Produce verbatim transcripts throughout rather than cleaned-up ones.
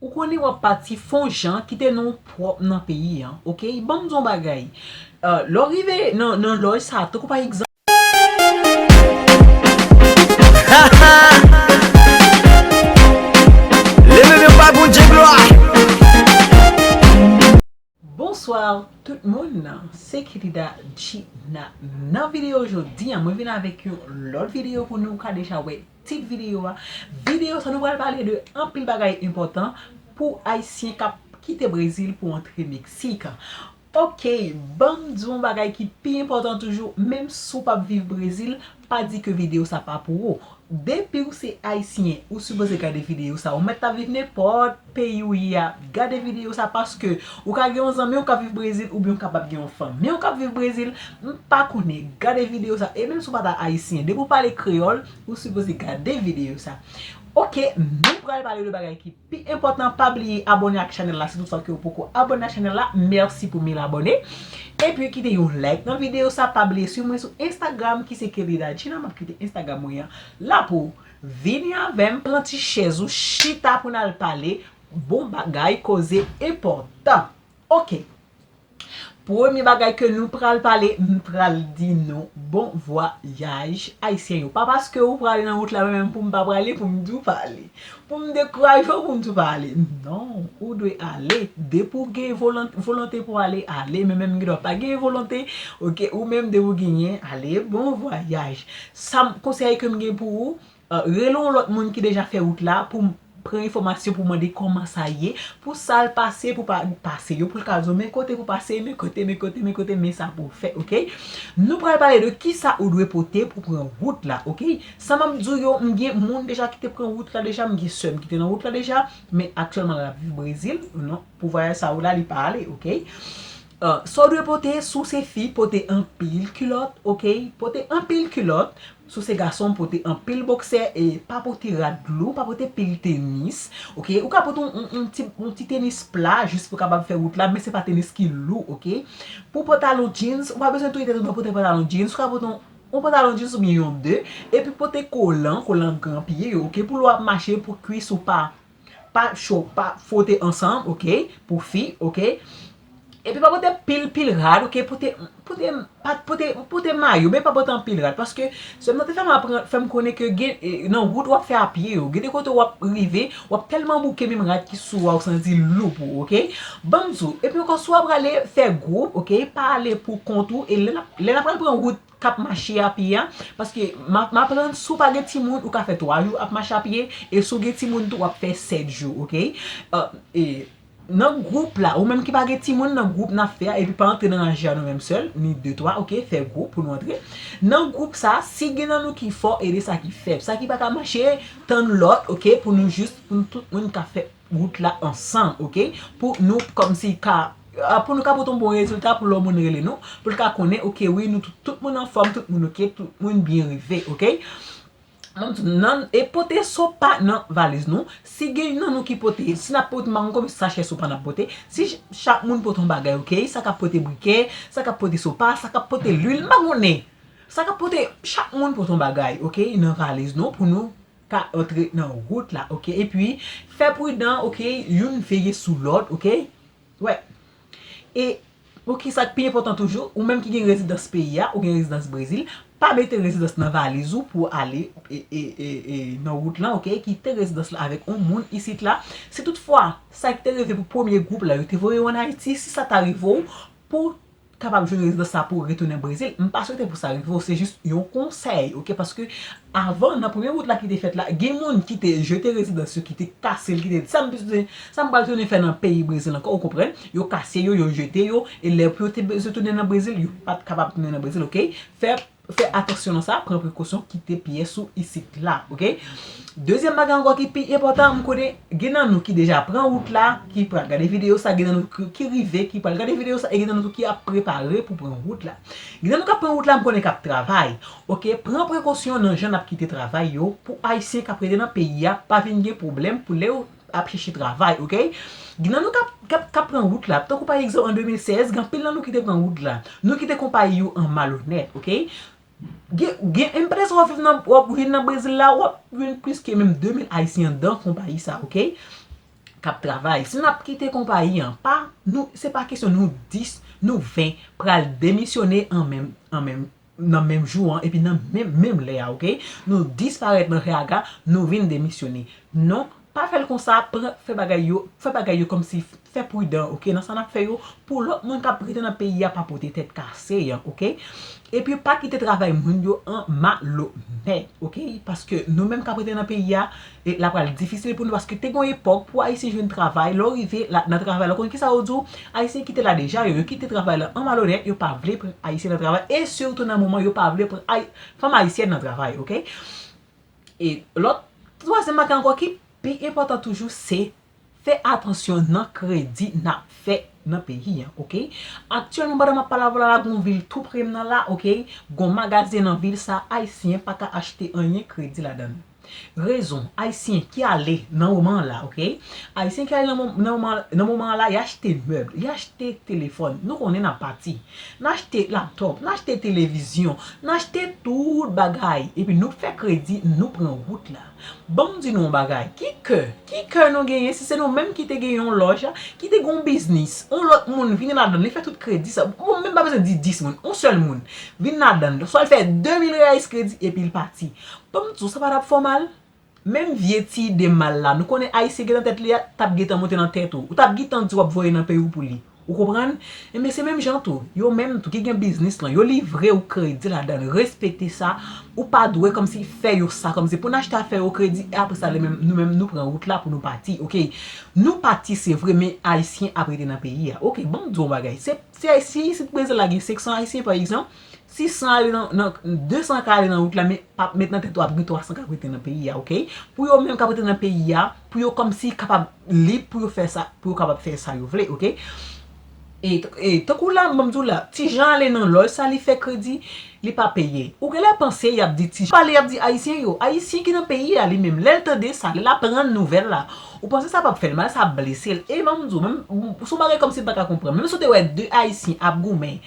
Ou konnen w ap pati fè yon jan kite non w pwòp nan peyi a, oke? Ban m di w yon bagay. Euh, lè w rive nan, nan lòj sa a, tankou pa egzanp, Leve men pa Bondye glwa. Bonswa tout moun, se Kelida Gina. Nan videyo jodi a, mwen vin avèk yon lòt videyo pou nou ka deja wè tit videyo a. Videyo sa nou pral pale de anpil bagay enpòtan pou Ayisyen k ap kite Brezil pou antre Meksik. Oke, ban m di w yon bagay ki pi enpòtan toujou, menm si w p ap viv Brezil, pa di ke videyo sa pa pou ou. Depi w se Ayisyen, ou sipoze gade videyo sa. Ou mèt ta viv nenpòt peyi w ye a, gade videyo sa paske ou ka gen yon zanmi w k ap viv Brezil oubyen w kapab gen yon fanmi w k ap viv Brezil. M pa konnen, gade videyo sa. E menm si w pa ta Ayisyen, depi w pale kreyòl, ou sipoze gade videyo sa. Oke, nou pral pale de bagay ki pi enpòtan, pa bliye abòne ak chanèl la si tout fwa ke w poko abòne ak chanèl la. Mèsi pou mil abòne. Epi kite yon like nan videyo sa, pa bliye swiv mwen sou Instagram ki se Kelida Gina. M ap kite Instagram mwen an la pou w vini avè m, pran ti chèz ou chita pou n al pale bon bagay, koze enpòtan. Oke. Premye bagay ke nou pral pale, m pral di nou bon vwayaj Ayisyen yo. Pa paske ou prale nan wout la, men menm pou m pa prale, pou m di w pa ale. Pou m dekouraje w, pou m di w pa ale. Non, ou dwe ale. Depi w gen volon-, volonte pou ale, ale. Men menm gen dwa pa gen volonte, oke, ou menm depi w genyen, ale, bon vwayaj. Sa m, konsèy ke m gen pou ou, euh, rele yon lòt moun ki deja fè wout la pou m pran enfòmasyon, pou mande kòman sa ye, pou sa l pase, pou pa pase yo, pou l ka di w men kote pou pase, men kote, men kote, men kote, men sa pou w fè, oke? Nou pral pale de kisa ou dwe pote pou pran wout la, oke? Sa m ap di w yo, m gen moun deja ki te pran wout la deja, m gen sè m ki te nan wout la deja, men aktyèlman l ap viv Brezil, non, pou vwayaj sa yo la, li pa ale, oke? Euh, sa w dwe pote, si w se fi, pote anpil kilòt, oke? Pote anpil kilòt. Si w se gason, pote anpil boksè, e pa pote rad lou, pa pote pil tenis, oke? Ou ka pote yon, yon, yon ti, yon ti tenis pla jis pou w kapab fè wout la, men se pa tenis ki lou, oke? Pou pantalon jeans, ou pa bezwen touye tèt ou nan pote pantalon jeans, ou ka pote yon, yon pantalon jeans oubyen yon de, epi pote kolan, kolan gran pye yo, oke? Pou lè w ap mache, pou kwis ou pa pa cho, pa fwote ansanm, oke, pou fi, oke. Epi pa pote pil, pil rad, oke, pote, pote, pa, pote, pote mayo, men pa pote anpil rad, paske sè m nan te fè m aprann, fè m konnen ke gen, e, nan wout w ap fè a pye yo, gen de kote w ap rive, w ap tèlman bouke menm rad ki sou ou a, ou santi l lou pou ou, oke. Ban m di w, epi ankò, si w ap prale fè gwoup, oke, pa ale pou kont ou, e lè n ap, lè n ap pral pran wout k ap mache a pye a, paske m ap, m aprann si w pa gen timoun, ou ka fè twa jou ap mache a pye, e si w gen timoun tou, w ap fè sèt jou, oke? Euh, e, nan gwoup la, ou menm ki pa gen timoun, nan gwoup n ap fè a, epi pa antre nan raje a nou menm sèl, ni de, twa, oke? Fè gwoup pou nou antre. Nan gwoup sa, si gen nan nou ki fò, ede sa ki fèb. Sa ki pa ka mache, tann lòt, oke? Pou nou jis, pou nou tout moun ka fè wout la ansanm, oke? Pou nou kòmsi ka, ah, pou nou ka pote yon bon rezilta pou lè yon moun rele nou, pou l ka konnen, oke, wi, nou tout, tout moun anfòm, tout moun oke, tout moun byen rive, oke? Nan, nan, e pote sopa nan valiz nou. Si gen nan nou ki pote, si n ap pote, m pa konn konbyen sachè sopa n ap pote, si ch-, chak moun pote yon bagay, oke? Sa k ap pote brikè, sa k ap pote sopa, sa k ap pote lwil, m pa konnen. Sa k ap pote, chak moun pote yon bagay, oke? Nan valiz nou, pou nou ka antre nan wout la, oke? Epi, fè pridan, oke? Youn veye sou lòt, oke? Wè. E, oke, sa k pi enpòtan toujou, ou menm ki gen rezidans peyi a, ou gen rezidans Brezil, pa mete rezidans nan valiz ou pou ale, e, e, e, e, nan wout lan, oke? Kite rezidans la avèk yon moun isit la. Si toutfwa, sa ki te rive pou premye gwoup la, yo te voye w ann Ayiti, si sa ta rive w, pou kapab jwenn rezidans sa pou retounen Brezil, m pa swete pou sa rive w, se jis yon konsèy, oke? Paske avan, nan premye wout la ki te fèt la, gen moun ki te jete rezidans yo, ki te kase l, ki te di, "Sa m bezwen, sa m pral tounen fè nan peyi Brezil ankò?" Ou konprann? Yo kase yo, yo jete yo, e lè pou yo te bezwen tounen nan Brezil, yo pa t kapab tounen nan Brezil, oke? Fè, fè atansyon nan sa, pran prekosyon, kite pyès ou isit la, oke? Dezyèm bagay ankò ki pi enpòtan, m konnen gen nan nou ki deja pran wout la, ki pral gade videyo sa, gen nan nou ki, ki rive, ki pral gade videyo sa, e gen nan nou tou ki ap prepare pou pran wout la. Gen nan nou k ap pran wout la, m konnen k ap travay. Oke, pran prekosyon nan jan n ap kite travay yo, pou Ayisyen k ap rete nan peyi a, pa vin gen pwoblèm pou lè yo ap chèche travay, oke? Gen nan nou k ap, k ap, k ap pran wout la, tankou pa egzanp an de mil sèz, gen anpil nan nou ki te pran wout la. Nou kite konpayi yo an malonèt, oke? Gen, gen, m pa t ese w ap viv nan, w ap vin nan Brezil la, w ap jwenn plis ke menm de mil Ayisyen anndan konpayi sa, oke? k ap travay. Si n ap kite konpayi an, pa nou, se pa kesyon nou dis, nou ven pral demisyone an menm, an menm, nan menm jou an, epi nan menm, menm lè a, oke? Nou disparèt nan Reaga, nou vin demisyone. Non, pa fè l konsa, pran, fè bagay yo, fè bagay yo kòmsi, fè pridan, oke? Nan sa n ap fè yo, pou lòt moun k ap rete nan peyi a pa pote tèt kase an, oke? Epi pa kite travay moun yo an malonèt, oke? Paske nou menm k ap rete nan peyi a, e l ap pral difisil pou nou, paske te gen yon epòk pou Ayisyen jwenn travay, lè w rive la, nan travay la, w konn kisa yo di w? Ayisyen ki te la deja, yo, yo kite travay la an malonèt, yo pa vle pran Ayisyen nan travay, e sitou nan moman yo pa vle pran Ay-, fanm ayisyèn nan travay, oke? E lòt, twazyèm bagay ankò ki pi enpòtan toujou, se fè atansyon nan kredi n ap fè nan peyi an, oke? Aktyèlman, pandan m ap pale avè w la, la, gen yon vil tou pre m nan la, oke? Gen yon magazen nan vil sa, Ayisyen pa ka achte anyen kredi ladan l. Rezon, Ayisyen ki ale nan moman an la, oke? Ayisyen ki ale nan mom-, nan moman, nan moman an la, y achte mèb, y achte telefòn. Nou konnen n ap pati. N achte laptòp, n achte televizyon, n achte tout bagay. Epi nou fè kredi, nou pran wout la. Ban m di nou yon bagay. Ki kè, ki kè nou genyen si se nou menm ki te gen yon lòj, ki te gen yon biznis, yon lòt moun vini ladan l, li fè tout kredi sa. Ou menm pa bezwen di dis moun, yon sèl moun vin ladan l. Swa l fè de mil reyais kredi epi l pati. Ban m di w, sa pa t ap fè w mal? Menm vye ti ide mal la, nou konnen Ayisyen gen nan tèt li a, t ap gentan monte nan tèt ou. Ou t ap gentan di w ap voye nan peyi w pou li. Ou konprann? Enben, se menm jan tou. Yo menm tou ki gen biznis lan, yo livre w kredi ladan l. Respekte sa. Ou pa dwe kòmsi fè yo sa, kòmsi pou n achte afè yo kredi, e apre sa, li menm, nou menm, nou pran wout la pou nou pati, oke? Nou pati, se vre, men Ayisyen ap rete nan peyi a. Oke, ban m di w yon bagay. Se, se, si isit Brezil la gen senk san Ayisyen, pa egzanp, sis san ale nan, nan, de san ka ale nan wout la, men pa met nan tèt ou ap gen twa san k ap rete nan peyi a, oke? Pou yo menm k ap rete nan peyi a, pou yo kòmsi kapab lib, pou yo fè sa, pou yo kapab fè sa yo vle, oke? E, e tankou la, ban m di w la, Tijan ale nan lòj, sa li fè kredi, li pa peye. Ou genlè panse y ap di Tijan, pale y ap di Ayisyen yo, Ayisyen ki nan peyi a li menm, lè l tande sa, lè l aprann nouvèl la, ou panse sa p ap fè l mal, sa ap blese l. E ban m di w, menm, se yon bagay kòmsi m pa ka konprann. Menm si w te wè de Ayisyen ap goumen,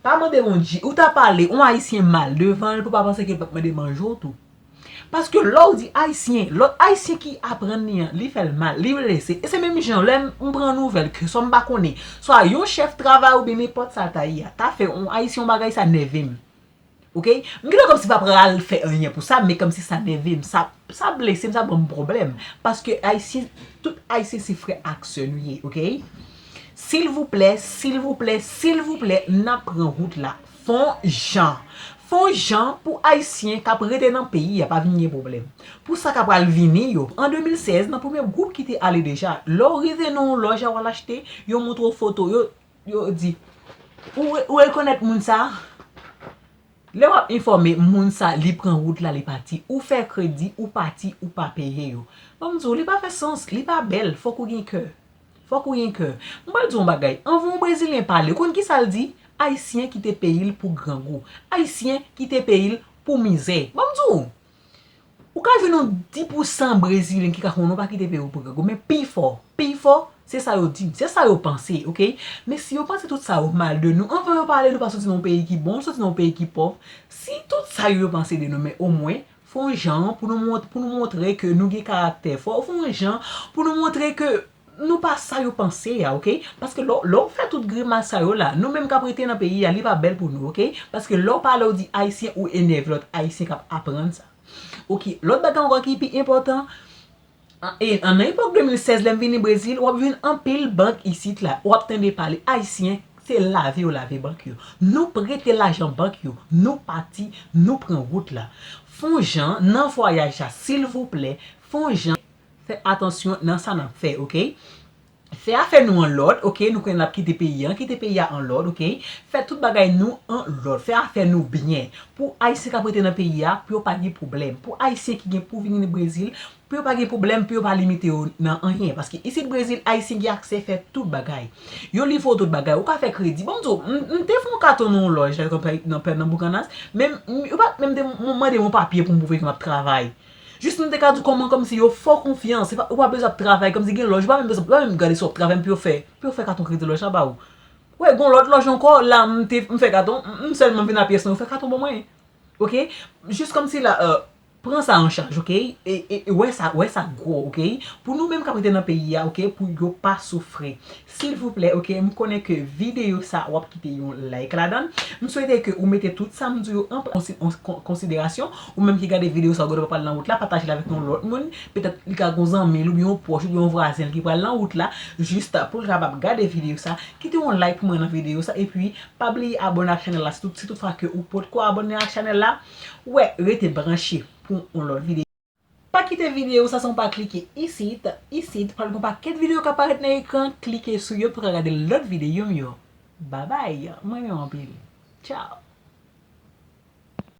pa mande Bondye, ou ta pale yon Ayisyen mal devan l pou pa panse ke l p ap mande manje w tou. Paske lè w di Ayisyen, lòt Ayisyen ki aprann li an, li fè l mal, li blese. E se menm jan, lè m, m pran nouvèl ke swa m pa konnen, swa yon chèf travay oubyen nenpòt sa l ta ye a, ta fè yon Ayisyen yon bagay, sa nève m. Oke? M genlè kòmsi pa pral fè anyen pou sa, men kòmsi sa nève m, sa, sa blese m, sa ban m pwoblèm. Paske Ayisyen, tout Ayisyen se frè ak sè nou ye, oke? Silvouplè, silvouplè, silvouplè, n ap pran wout la. Fè yon jan. Fè yon jan pou Ayisyen k ap rete nan peyi a pa vin gen pwoblèm. Pou sa k ap pral vini yo, an de mil sèz, nan premye gwoup ki te ale deja, lè w rive nan yon lòj a w al achte, yo montre w foto, yo, yo di, ou re-, ou rekonèt moun sa? Lè w ap enfòme moun sa, li pran wout la, li pati. Ou fè kredi, ou pati, ou pa peye yo. Ban m di w, li pa fè sans, li pa bèl, fòk ou gen kè. Fòk ou gen kè. M pral di w yon bagay. Anvan yon Brezilyen pale, ou konn kisa l di? Ayisyen kite peyi l pou grangou. Ayisyen kite peyi l pou mizè. Ban m di w, ou ka jwenn yon dis pousan Brezilyen ki ka fè w non pa kite peyi w pou grangou. Men pifò, pifò, se sa yo di m. Se sa yo panse, oke? Men si yo panse tout sa yo mal de nou, anvan yo pale, nou pa soti nan yon peyi ki bon, nou soti nan yon peyi ki pòv. Si tout sa yo, yo panse de nou, men omwen, fè yon jan pou nou mont-, pou nou montre ke nou gen karaktè fò. Fè yon jan pou nou montre ke nou pa sa yo panse a, oke? Paske lè, lè w fè tout grimas sa yo la, nou menm k ap rete nan peyi a, li pa bèl pou nou, oke? Paske lè w pale, w di Ayisyen, ou enève lòt Ayisyen k ap aprann sa. Oke, lòt bagay ankò ki pi enpòtan, an, e, an, nan epòk de mil sèz, lè m vini Brezil, w ap jwenn anpil bank isit la. W ap tande pale Ayisyen, se lave yo lave bank yo. Nou prete lajan bank yo, nou pati, nou pran wout la. Fè yon jan, nan vwayaj la, silvouplè, fè yon jan, fè atansyon nan sa n ap fè, oke? Fè afè nou an lòd, oke? Nou konnen n ap kite peyi an, kite peyi a an lòd, oke? Fè tout bagay nou an lòd, fè afè nou byen. Pou Ayisyen k ap rete nan peyi a, pou yo pa gen pwoblèm. Pou Ayisyen ki gen pou vini Brezil, pou yo pa gen pwoblèm, pou yo pa limite yo nan anyen. Paske isit Brezil, Ayisyen gen aksè fè tout bagay. Yo livre w tout bagay, ou ka fè kredi. Ban m di w, m, m te fè yon katon nan yon lòj, nan, nan, nan Boukanas, men m, yo pa t menm de, m, mande m yon papye pou m pwouve ke m ap travay. Jis m te ka di w kòman kòmsi yo fè w konfyans, se pa, ou pa bezwen ap travay, kòmsi gen lòj, ou pa menm bezwen, ou pa menm gade si w ap travay pou yo fè, pou yo fè katon kredi lòj la ba ou. Wè, gen yon lòt lòj ankò, la m te, m fè katon, m, m sèlman vin a pyès lan, yo fè katon ban mwen. Oke? Jis kòmsi la, euh, Pran sa an chaj, ok? E, e, e wè sa, wè sa gwo, ok? Pou nou menm k ap rete nan peyi a, ok? Pou yo pa soufri. Silvouplè, ok? M konnen ke videyo sa, w ap kite yon like ladan. M swete ke ou mete tout sa m di yo an konsi-, an kon-, konsiderasyon. Ou menm ki gade videyo sa, ou genlè pral nan wout la, pataje l avèk yon lòt moun. Petèt li ka gon zanmi l, oubyen yon pwòch, oubyen yon vwazen l ki pral nan wout la, jis pou l kapab gade videyo sa. Kite yon like pou mwen nan videyo sa, epi pa bliye abòne ak chanèl la, si tout, si tout fwa ke ou potko abòne ak chanèl la, wè, rete branche pou yon lòt videyo. Pa kite videyo sa san w pa klike isit, isit, pral gon pakèt videyo k ap parèt nan ekran, klike sou yo pou w ka gade lòt videyo m yo. Babay, m renmen w anpil. Tchao.